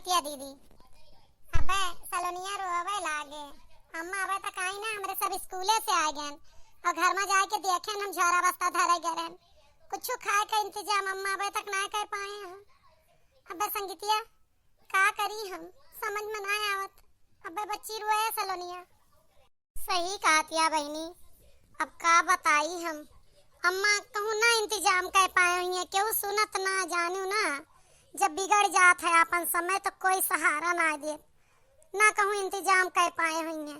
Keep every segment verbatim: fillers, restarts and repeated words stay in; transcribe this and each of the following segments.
क्या दीदी? अबे सलोनिया रोवे लागे। अम्मा अबे तक आई ना, हमरे सब स्कूले से आ गए और घर में जाके देखे हम झोरा बस्ता धरे गए रहन। कुछ खाए का इंतजाम अम्मा अबे तक ना कर पाए हैं। अबे संगीतिया का करी हम, समझ में ना आवत। अबे बच्ची रोए सलोनिया। सही कहतिया बहिनी, अब का बताई हम, अम्मा कहूँ ना इंतजाम कर पाए हुई है, केहू सुनत ना जानू ना, जब बिगड़ जात है आपन समय तो कोई सहारा ना दे, ना कहूँ इंतजाम कर पाए हुई है।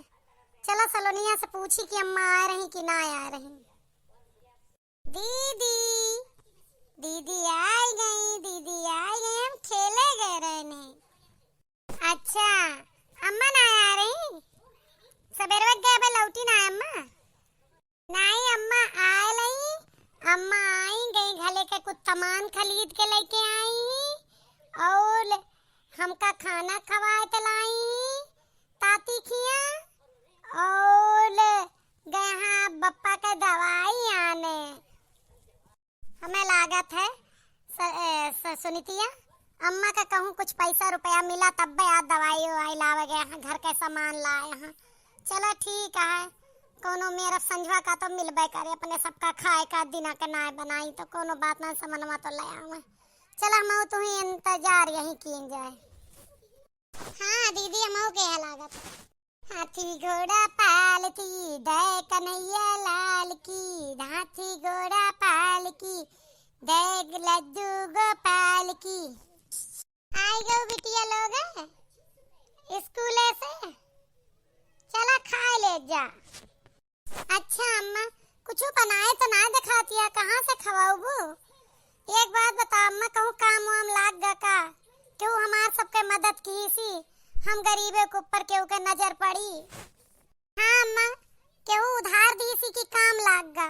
चला सलोनिया से पूछी कि अम्मा आ रही कि ना आ रही। दीदी, दीदी आई गई, दीदी आई गई, हम खेले गए रहने। अच्छा, अम्मा ना आ रही? सबेरवा गए बे लौटी ना अम्मा? नहीं अम्मा, आए लई। अम्मा आई गई, घले के कुछ सामान खरीद के लेके आई ही और हमका खाना खवाए त लाई ही ताती खिया और गए हाँ बप्पा के दवाई आने। हमें लागत है स-, ए, स-, सुनितिया, अम्मा का कहूँ कुछ पैसा रुपया मिला तब्बे आज दवाई उवाई लावे गए हैं, घर के सामान लाए हैं। चला ठीक है, कोनो मेरा संझवा का तो मिलबे करे, अपने सबका खाए का दिना के नाय बनाई तो कोनो बात ना, समनवा तो ले आवे। चला हम तो ही इंतजार यही कीन जाए। हाँ दीदी, हमहू के यहाँ लागत। हाथी घोड़ा पालकी, जय कन्हैया लाल की। हाथी घोड़ा पालकी, जय लड्डू गोपाल की। आई गो बिटिया लोग स्कूले से, चला खाए ले जा। अच्छा अम्मा, कुछ बनाए तो ना दिखातिया, कहाँ से खवाऊबू? एक बात बता अम्मा, कहूँ काम वाम लाग गा का? केहू हमार सबके मदद कीसी, हम गरीबे के ऊपर केहू के नजर पड़ी। हाँ अम्मा, केहू उधार दीसी कि काम लाग गा।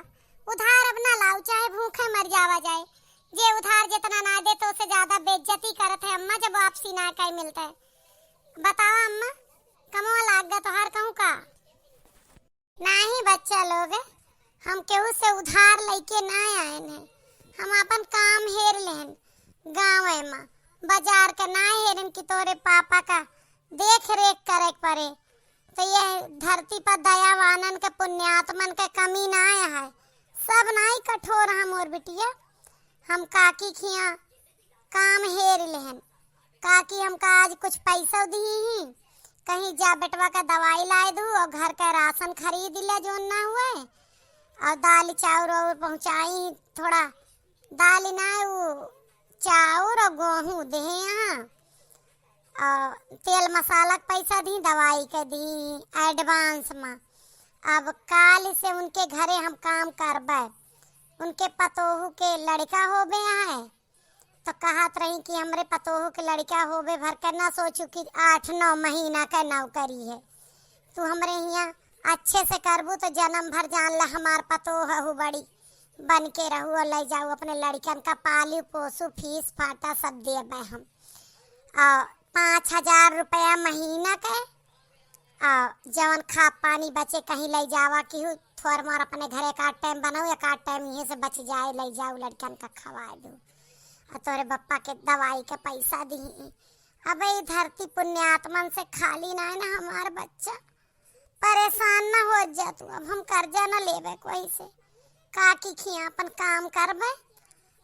उधार अब ना लाऊ, चाहे भूखे मर जावा जाए। जे उधार जितना ना दे तो उससे ज्यादा बेइज्जती करत है अम्मा, जब वापसी ना कहे मिलता है। बतावा अम्मा, कमवा लाग गा तोहार कहूँ का? नाही बच्चा लोग, हम केहू से उधार लइके ना आएन है। हम आपन काम हेर लेहन। गाँवे मा बाजार के ना हेरन कि तोरे पापा का देख रेख करे के पड़े। तो ये धरती पर दयावानन के, पुण्यात्मन के कमी ना है। सब नाई कठोर हम और बिटिया, हम काकी खिया काम हेर लेहन। काकी हमका आज कुछ पैसा दिही ही, कहीं जा बेटवा का दवाई लाए दू और घर का राशन खरीद ले जोन ना हुए, और दाल चाउर और पहुँचाई, थोड़ा दाल ना, वो चाउर और गेहूँ दे यहाँ, और तेल मसाला के पैसा दी, दवाई के दी advance में। अब काल से उनके घरे हम काम करबे। उनके पतोहू के लड़का होबे है, तो कहत रही कि हमरे पतोहू के लड़का होबे भर के ना सोचू कि आठ नौ महीना का नौकरी है। तू हमरे हियाँ अच्छे से करबू तो जन्म भर जान ला हमार पतोह हऊ बड़ी बन के रहू और ले जाऊ अपने लड़कन का पालू पोसू, फीस फाटा सब देबे हम। और पाँच हजार रुपया महीना के, और जवन खा पानी बचे कहीं ले जावा केहू, थोर मोर अपने घरे का टाइम बनाऊ, एक आध टाइम इहे से बच जाए, ले जाऊ लड़कन का खवाए दू, और तोरे बप्पा के दवाई के पैसा दी। अब ई धरती पुण्यात्मन से खाली ना है ना हमार बच्चा, परेशान न हो जा तू, अब हम कर्जा न लेबे कोई से। काकी खिया अपन काम करबे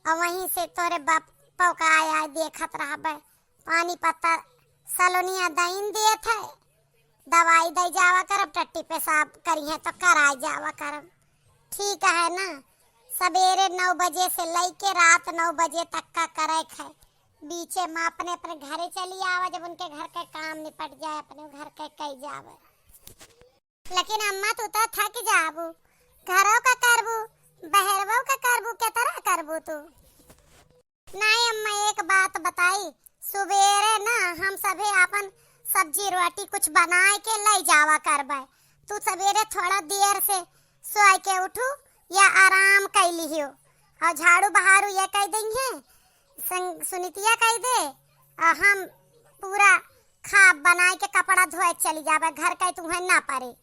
और वहीं से तोरे बाप का आय आय देखत रहबे। पानी पत्ता सलोनिया दइन देत है, दवाई दे जावा करब, टट्टी पेशाब करिहे तो कराए जावा करब। ठीक है ना, सबेरे नौ बजे से लइके रात नौ बजे तक का करे है। बीचे में अपने अपने घरे चली आवा, जब उनके घर के काम निपट जाए, अपने घर के कई जावे। लेकिन अम्मा, तू तो थक जाबू, घरो का करबू, बहरवो का करबू, के तरह करबू तू? नहीं अम्मा, एक बात बताई, सुबेरे ना हम सभे आपन सब्जी रोटी कुछ बनाए के ले जावा करबे। तू सवेरे थोड़ा देर से सोए के उठू या आराम कर लिहियो, और झाड़ू बहारू ये कह देंगे, संग-, सुनीतिया कह दे, और हम पूरा खा बनाए के कपड़ा धोए चली जाबे, घर का तुम्हें ना पड़े।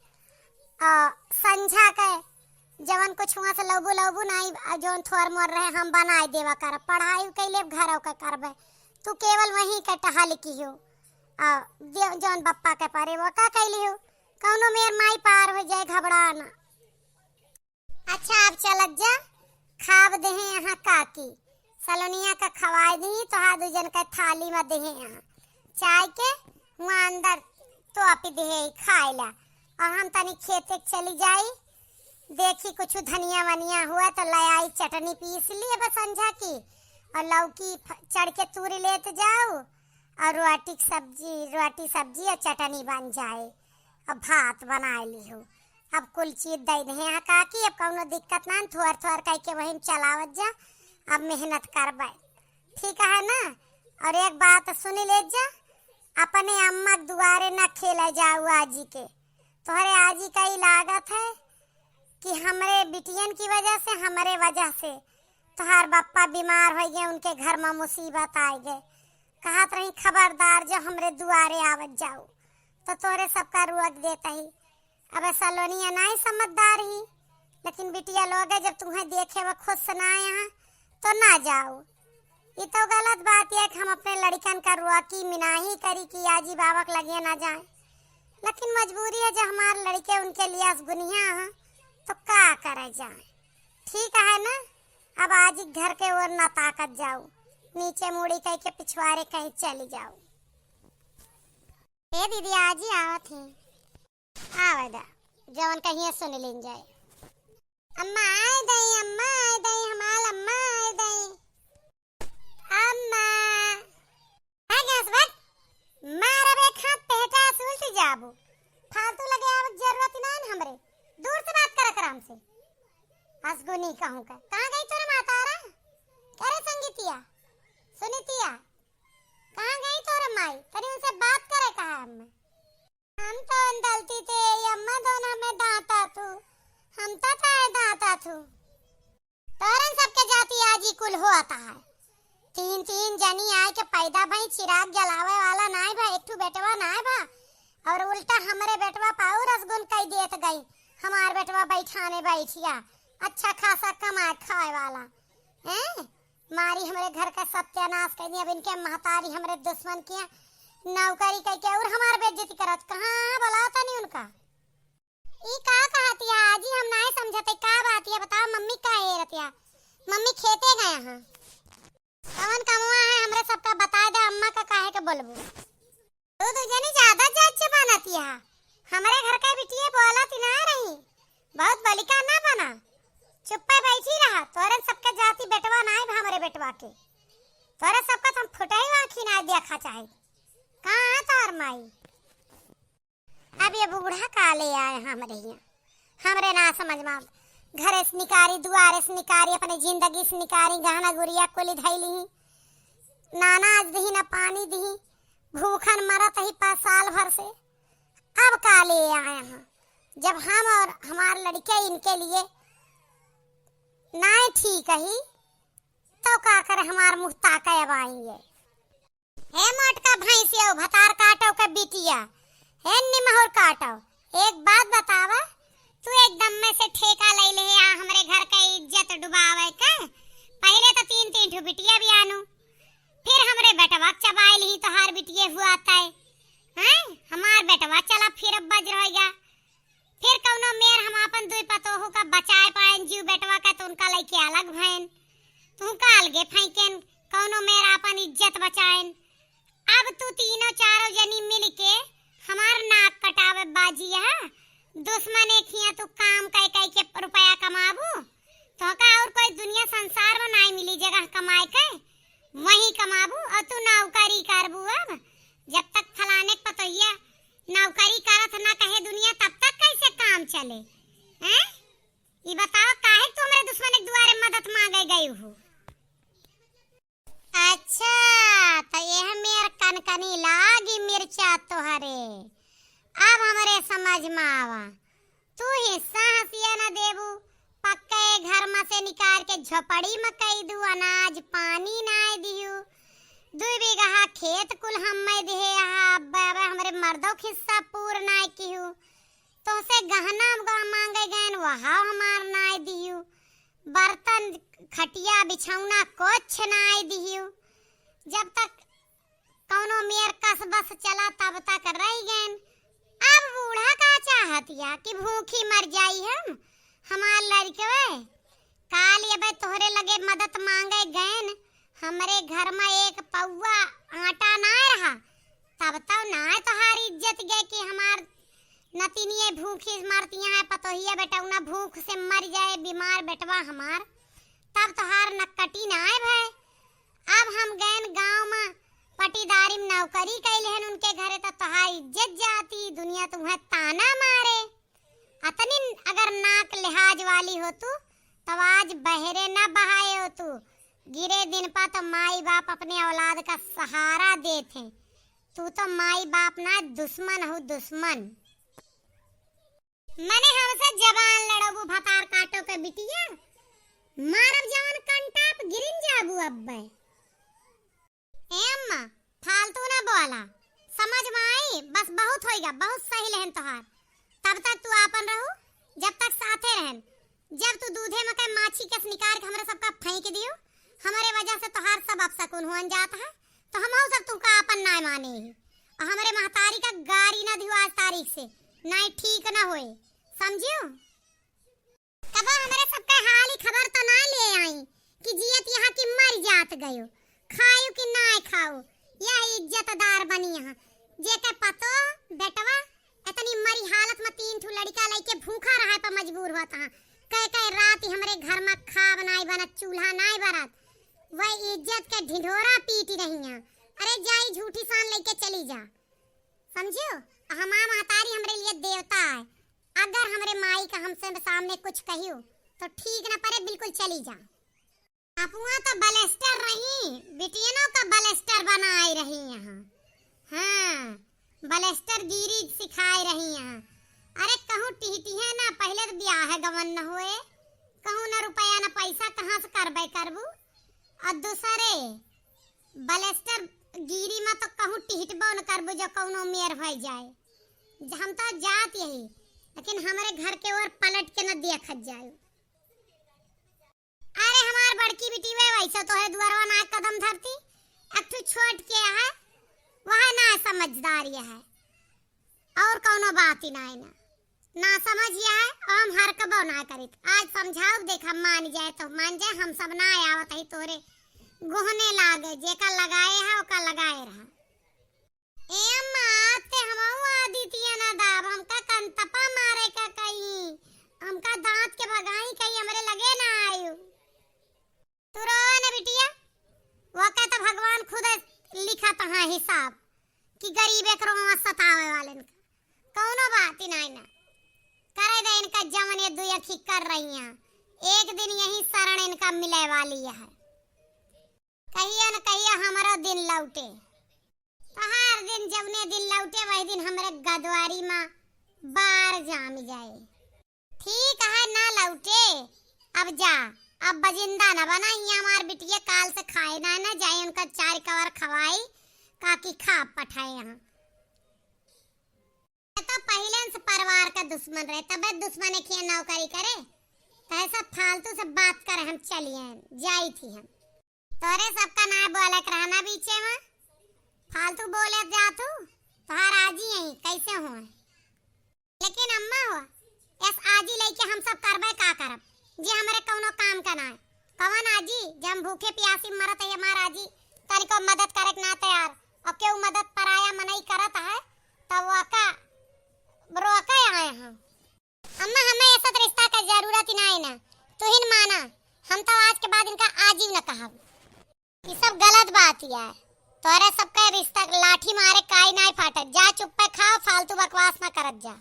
और संझा के जवन कुछ हुआ से लौबू लौबू नाई, आ जौन थोर मोर रहे हम बनाए देवा करब, पढ़ाई कैले घरों के करबे, तू केवल वहीं के टहल की हो। आ, जे-, जौन बप्पा के परे वो का कैली हो, कौनो मेर माई पार हो जाए, घबरा ना। अच्छा, अब चलत जा, खाब देहे यहाँ काकी, सलोनिया का खवाए दी, तोहार दू जन का थाली में देहे यहाँ, चाय के हुआ अंदर तो आप ही देहे खाए ला, और हम तनी खेते चली जाई, देखी कुछ धनिया वनिया हुआ तो ले आई, चटनी पीस ली अब संझा की, और लौकी फ-, चढ़ के तूरी लेत जाऊ, और रोटी की सब्जी, रोटी सब्जी और चटनी बन जाए। अब भात बनाए ली हो, अब कुल चीज दे दे हैं काकी, अब कौनो दिक्कत ना, थोर थोर कह के वहीं चलावत जा, अब मेहनत करबे, ठीक है ना? और एक बात सुन ले जा, अपने अम्मा के दुआरे ना खेला जाऊ आजी के, तोहरे आजी का ई लागत है कि हमरे बिटियन की वजह से, हमरे वजह से तोहार बप्पा बीमार हो गए, उनके घर में मुसीबत आ गए। कहत रही, "खबरदार जो हमरे दुआरे आवत जाऊ," तो तोहरे सबका रोक देत ही। अब सलोनिया नाई समझदार ही, लेकिन बिटिया लोग जब तुम्हें देखे वो खुश ना यहाँ, तो ना जाऊ। ये तो गलत बात है कि हम अपने लड़कन का रोकी, मनाही करी कि आजी बाबा के लगे ना जाए, लेकिन मजबूरी है जो हमारे लड़के उनके लिए असगुनिया हैं, तो का करे जाए? ठीक है ना, अब आजी घर के ओर ना ताकत जाऊ, नीचे मुड़ी कह के पिछवारे कहीं चली जाऊ। ए दीदी, आजी आवत ही। आवे दा, जवन कहिए सुन लीन जाए। अम्मा आए दई, अम्मा आए दई, हमाल अम्मा आए दई। अम्मा। है गैस बट? मारब एक हाथ पेटा से उल्टी जाबू। फालतू लगे आवत जरूरत ना है हमरे। दूर से बात करा कर हमसे। असगुनी कहूँ का। कहाँ गई तोरे मातारा? अरे संगीतिया, सुनीतिया, कहाँ गई तोरे माई? तनी उनसे बात करे कहा अम्मा। हम तो अंदलती थे, ये अम्मा दोनों में दांता थू, हम तो ताए दांता थू। तोरन सबके जाति आजी कुल होता है। तीन तीन जनी आए के पैदा भई, चिराग जलावे वाला नाय भा, एक ठू बेटवा नाय भा, और उल्टा हमरे बेटवा पाऊ रसगुन कई देत गई। हमार बेटवा बैठाने बैठिया, अच्छा खासा कमाए खाए वाला, हैं? मारी हमरे घर का सत्यानाश कर दी। अब इनके महतारी हमरे दुश्मन किया नौकरी कह के और हमार बेइज्जती करत। कहाँ बुलाओ तनी उनका? ई का कहतिया आजी, हम नाय समझते का बात है, बताओ मम्मी का हेरतिया? मम्मी खेते गए हैं। कवन कमवा है हमरे सबका बताए दे, अम्मा का काहे के बोलबू? तू दू जनी ज्यादा जज बनतिया। हमरे घर का बिटिया बोलत ना रही, बहुत बलिका ना बना, चुप्पे बैठी रहा। तोरे सबके जाति बेटवा नाय बा हमरे बेटवा के, तोरे सबका तो हम फुटही आँखी ना देखा चाहे। कहाँ है तोहर माई? अब ये बूढ़ा का ले आए हमरे हियाँ, हमरे ना समझ में आवे। घरे से निकारी, दुआरे से निकारी, अपने जिंदगी से निकारी, गहना गुरिया कुली धैली ही, ना अनाज दिही, ना पानी दिही, भूखन मरत ही पाँच साल भर से। अब का ले आए हैं, जब हम और हमार लड़के इनके लिए नाय ठीक ही, तो का करे, हमार मुँह ताके अब आई है। हे मोटका भैंसिया, भतार काटो के बिटिया, हे निमहुर काटो, एक बात बतावा, तू एकदम में से ठेका ले ले आ हमरे घर के इज्जत डुबावे के। पहले तो तीन तीन ठो बिटिया भी आनू, फिर हमरे बेटवा के चबाई ली तोहार बिटिये हुआ तय, हैं? हमार बेटवा चला फिर अब बज रहेगा। फिर कौनो मेर हम आपन दुई पतोहू का बचाए पाएन, जीव बेटवा का तो उनका लइके अलग भएन, तुहका अलगे फेंकेन, कौनो मेर आपन इज्जत बचाएन। अब तू तीनों चारों जनी मिल के हमार नाक कटावे बाजी है। दुश्मन एक हिया तू काम कई कई के रुपया कमाबू, तोहका और कोई दुनिया संसार में नाई मिली जगह कमाए के, वहीं कमाबू और तू नौकरी करबू। अब जब तक फलाने के पतोहिया नौकरी करत ना कहे दुनिया, तब तक कैसे काम चले? हैं? ई बताओ, काहे तू हमरे दुश्मन के दुआरे मदद मांगे गई हो? अच्छा, तो यह मेर कनकनी लागी मिर्चा तोहरे। अब हमरे समझ में आवा, तू हिस्सा हंसिया न देबू, पक्के घर में से निकाल के झोपड़ी में कई दू, अनाज पानी नाय दिहू, दुई बीघा खेत कुल हम्मे दिहे हा, अब, अब हमरे मर्दो के हिस्सा पूर नाय किहू, तोहसे गहना मांगे गएन वहा हमार नाय दिहू, बर्तन खटिया बिछौना कुछ नाय दिहू। जब तक कौनो मेर कसब बस चला तब तक रह गएन। अब बूढ़ा का चाहतिया कि भूखी मर जाई हम, हमार लड़कवे। काल ये बे तोहरे लगे मदद मांगे गएन, हमरे घर में एक पौवा आटा ना रहा, तब तो ना तोहार इज्जत गए कि हमार नतिनिये भूखी मरतिया है, पतोहिया बेटौना भूख से मर जाए, बीमार बेटवा हमार, तब तोहार नक्कटी ना आए भाई। अब हम गएन गाँव में पटीदारी में नौकरी कैले हन उनके घरे, तो तोहार इज्जत जाती, दुनिया तुम्हें ताना मारे। अतनी अगर नाक लिहाज वाली होतू, तब आज बहरे ना बहाए होतू। गिरे दिन पा तो माई बाप अपने औलाद का सहारा देत हैं। तू तो माई बाप ना, दुश्मन हो, दुश्मन। मने हमसे जबान लड़बू भतार काटो के बिटिया, मारब जवन कंटाप गिरिन जाबू अब्बे। ए अम्मा, फालतू ना बोला, समझ में आई, बस बहुत होइगा, बहुत सही लेहन तोहार। तब तक तू आपन रहू, जब तक साथे रहन। जब तू दूधे में के माछी कस निकाल के हमरा सबका फेंक दियो, हमरे वजह से तोहार सब अपसकुन हुअन जात है, तो हमहू सब तुका आपन नाय माने ही। और हमरे महतारी का गारी ना दियो आज तारीख से, नाय ठीक ना होए, समझियो? कबो हमरे सबका हाल ही खबर तो ना ले आई कि जियत यहाँ की मर जात गयो, खायो कि ना खाओ, यह इज्जतदार बनी यहाँ। जेके पतो बेटवा इतनी मरी हालत में तीन ठू लड़का लइके भूखा रहे पर मजबूर होत हाँ। कह कह रात ही हमरे घर में खाब नाय बनत, चूल्हा नाय बरत, वह इज्जत के ढिंढोरा पीटी रही हैं। अरे जाई झूठी सान लइके चली जा, समझियो? हमार महतारी हमरे लिए देवता है। अगर हमरे माई का हमसे सामने कुछ कहियो तो ठीक ना परे, बिल्कुल चली जा। अपुआ तो बलेस्टर रही, बिटियनों का बलेस्टर बनाए रही यहाँ। हाँ, बलेस्टर गिरी सिखाए रही यहाँ। अरे कहूँ टिहटिहे ना, पहले तो ब्याह गवन न होए, कहूँ न रुपया न पैसा, कहाँ से करबे करबू? और दूसरे बलेस्टर गिरी में तो कहूँ टिहटबो न करबू जो कौनो मेर हो जाए। हम तो जात यही, लेकिन हमरे घर के ओर पलट के न देखत जाए। अरे हमार बड़की बिटिया वैसे तोहरे दुआरवा ना कदम धरती, एक ठो छोट के है, वह ना समझदार है, और कौनो बात ही ना है ना, ना समझ है, और हम हरकबो ना करित। आज समझाओ, देखा मान जाए तो मान जाए, हम सब ना आवत ही तोहरे गोहने लागे, जेका लगाए है ओका लगाए रहा। ए अम्मा, ते हमहू आदितिया ना दाब, हमका कंतपा मारे का कहीं, हमका दांत के भगाई कहीं, हमरे लगे ना आयु। तू रोवा ना बिटिया, वो का तो भगवान खुद लिखत हाँ हिसाब कि गरीब एक रोवा सतावे वालेन का, कौनो बात ही नाई ना। करे दे इनका जवन ये दुई अखी कर रही हैं, एक दिन यही शरण इनका मिले वाली है। कहिया न कहिया हमरो दिन लौटे। तोहार दिन जवने दिन लौटे, वही दिन हमरे गदवारी मा बार जाम जाए। ठीक है, ना लौटे, अब जा, अब बजिंदा न बना। हियाँ हमार बिटिया काल से खाए ना, ना जाए, उनका चार कवर खवाई, काकी खा पठाए यहाँ। तो पहिले से परिवार का दुश्मन रहे, तबे दुश्मन एक हियाँ नौकरी करे, तो ऐसा फालतू से बात करे, हम चलिए, जाई थी हम। तोरे सबका ना बोले के रहना बीचे में, फालतू बोले जातू, तोहार आजी यही कैसे हुए। लेकिन अम्मा हो, एस आजी लइके हम सब करबे का करब, जे हमरे कौनो काम का ना है। कवन आजी, जे हम भूखे प्यासी मरत है, हमार आजी तनिको मदद करे के ना तैयार, और केहू मदद पराया मनई करत है, तब वो का रोके आए हैं। अम्मा, हमें ऐसा रिश्ता का जरूरत ही ना है ना, तू ही न माना, हम तो आज के बाद इनका आजी न कहब। ये सब गलत बात ही है, तोरे सबका रिश्ता लाठी मारे काई नाई फाटत। जा चुप्पे खाओ, फालतू बकवास ना करत जा।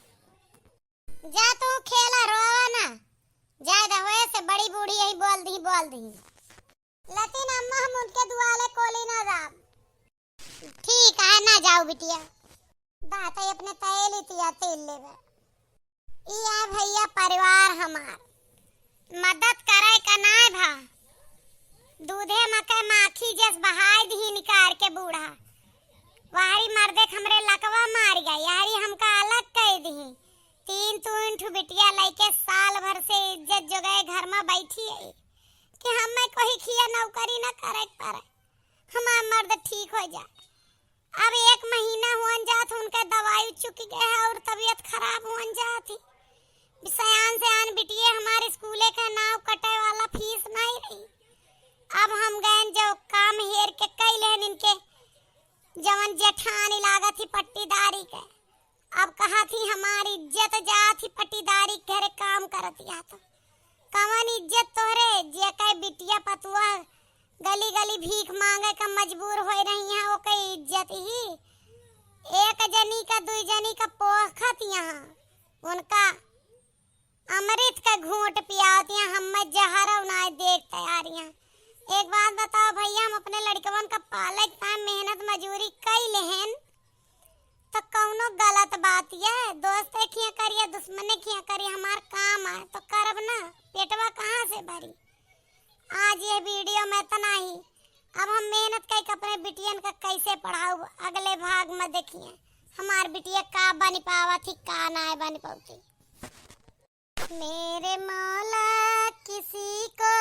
जा तू खेला, रोवा ना, जाए दे, होए से बड़ी बूढ़ी यही बोल दी, बोल दी। लेकिन अम्मा, हम उनके दुआले कोली ना जाब। ठीक है, ना जाओ बिटिया। दाता अपने तैली तिया तेल लेवे। ई आ भैया परिवार हमार, मदद करे का नाय भा। दूधे मके माखी जस बहाय दिही निकार के बूढ़ा। वाहरी मर्दे के हमरे लकवा मार गई, यारी हमका अलग कह दिही। तीन तीन ठू बिटिया लइके साल भर से इज्जत जोगाए घर में बैठी है कि हमें कोई खिया नौकरी ना करे के पड़े, हमार मर्द ठीक हो जा। अब एक महीना कि गए और तबीयत खराब होन जाती। सयान सयान बिटिये हमारे स्कूले का नाव कटे वाला फीस नहीं रही। अब हम गए जो काम हेर के कई लेन इनके जवन जेठानी लागत ही पट्टीदारी के। अब कहा थी हमारी इज्जत जात ही पट्टीदारी के घरे काम करत या तो कवन इज्जत तोहरे जे कई बिटिया पतुआ गली गली भीख मांगे का मजबूर होए रही हैं, ओके इज्जत ही एक जनी का दुई जनी का पोखत यहाँ उनका अमृत का घूंट पियावत यहाँ, हम जहर नाय देख तैयार यहाँ। एक बात बताओ भैया, हम अपने लड़कवन का पाले का मेहनत मजूरी कई लेहन, तो कौनो गलत बात ये? दोस्त खिया करिए, दुश्मन खिया करिए, हमार काम आए तो करब ना, पेटवा कहाँ से भरी? आज ये वीडियो में इतना ही। अब हम मेहनत कई के अपने बिटियन का कैसे पढ़ाऊ, अगले भाग में देखिए हमार बिटिया का बन पावत ही, का ना बन पावती। मेरे मौला किसी को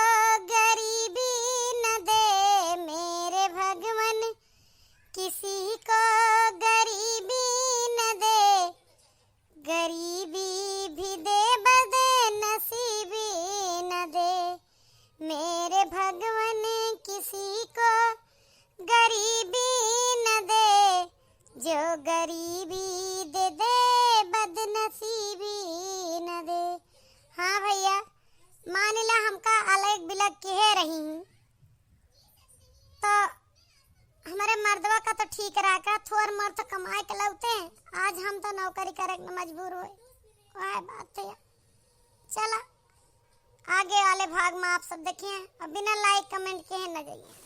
गरीबी न दे, मेरे भगवान किसी को गरीबी न दे, गरीबी भी दे बदनसीबी न दे, मेरे भगवान किसी को गरीबी न दे, जो गरीबी दे दे बदनसीबी न दे। हाँ भैया, मान ला हमका अलग बिलग किहे रही, तो हमारे मर्दवा का तो ठीक रहा का, थोर मोर तो कमाए के लौते, आज हम तो नौकरी करे के मजबूर होए। वह बात है। चला, आगे वाले भाग में आप सब देखिए, और बिना लाइक कमेंट के न जाइए।